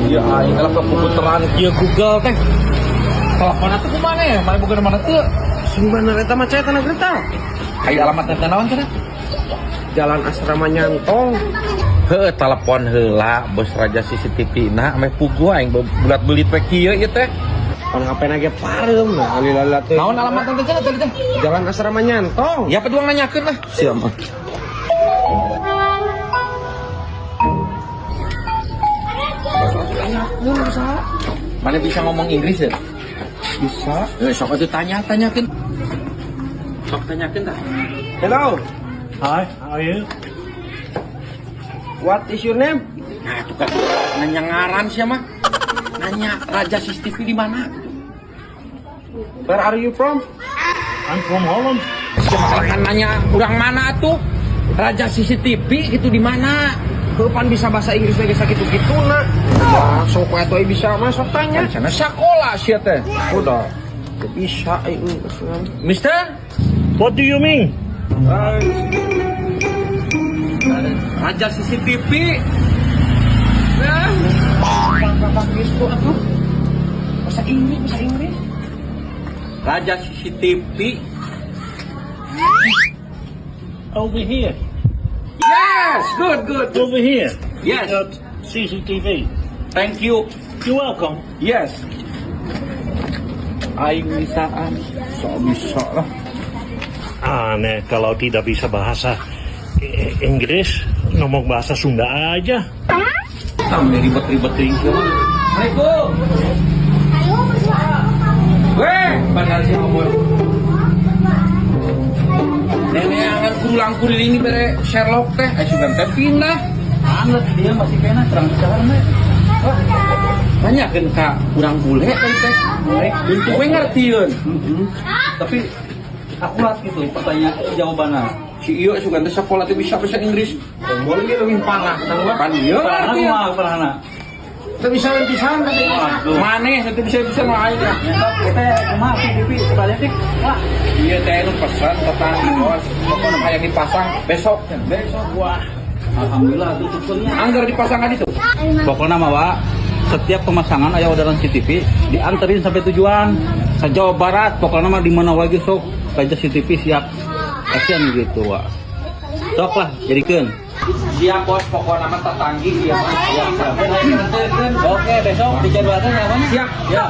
Ya aing lah keputeran kieu Google teh. Telepon atuh kumaha ya? Mana boga mana teu? Sumbanna eta mah cai tanah gerta. Aya alamat teh naon cenah? Jalan Asrama Nyantong. Heuh, telepon heula bos Raja CCTV na ameh puguh aing bulat belit we kieu ieu teh. Pan HP na ge pareum nah alilala teh. Naon alamat teh cenah tadi teh? Jalan Asrama Nyantong. Ya peduang nanyakeun lah. Siap mah. Mana bisa ngomong Inggris ya? Bisa. Sok atuh tanya-tanyakeun. Sok tanyakeun tah. Hello. Hi, how are you? What is your name? Nah, tuh kan nanya ngaran sia mah. Nanya Raja CCTV di mana gitu. Where are you from? I'm from Holland. Sia mah kan nanya urang mana tuh? Raja CCTV itu di mana? Heuh, bisa bahasa Inggris lagi sakitu-gituna. Wah, sok atuh bisa mah sok tanya. Kan sana sekolah sia teh. Udah. Teu bisa aing. Mister? What do you mean? Raja CCTV. Nah, Bapak gitu atuh. Bahasa Inggris, bahasa Inggris. Raja CCTV. Over here. Yes, good, good. Over here. Yes. Got CCTV. Thank you. You're welcome. Yes. Aing bisaan. Sok bisa lah. Aneh kalau tidak bisa bahasa Inggris, ngomong bahasa Sunda aja. Tambah ribet-ribet teuing sia mah. Assalamualaikum. Weh, bandar sia ngomong. Neneangan pulang kuliling bere Sherlock teh, aya sugan teh pindah. Anget dia masih kena terang jalan mah. Wah, tanyakeun ka urang bule teh teh. Untuk we ngertieun. Tapi akurat gitu pertanyaan jawabannya. Si ieu sugan teh sakola teh bisa bahasa Inggris. Boleh ge leuwih parah tang wah. Pan ieu Parahna ngertieun. kumaha parahna? Teu bisa pisan bahasa Inggris. Waduh. Maneh teu bisa-bisa mah aing lah. Nyetop kita kumaha CCTV sebalik tik. Wah, Iya teh nu pesan tetanggi bos. Pokoknya hayang dipasang besok. besok wah. Alhamdulillah tutupnya. Anggar dipasang kan itu. Pokoknya mah Wak, setiap pemasangan aya orderan CCTV dianterin sampai tujuan. Ke Jawa Barat pokoknya mah di mana lagi sok Raja CCTV siap action gitu Wak. Sok lah jadikeun. Siap bos, pokoknya mah tetanggi iya mah. Siap. Oke, besok dijadwalkan ya, Bang? Siap. Ya.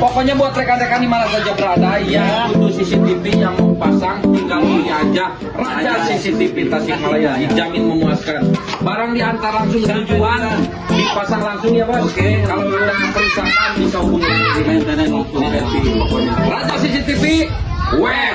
Pokoknya buat rekan-rekan di mana saja berada yang butuh CCTV yang mau pasang tinggal beli aja Raja CCTV Tasikmalaya dijamin memuaskan. Barang diantar langsung ke tujuan, dipasang langsung ya bos. Oke. Kalau ada kerusakan bisa hubungi Maintenance langsung. Pokoknya. Raja CCTV, weh.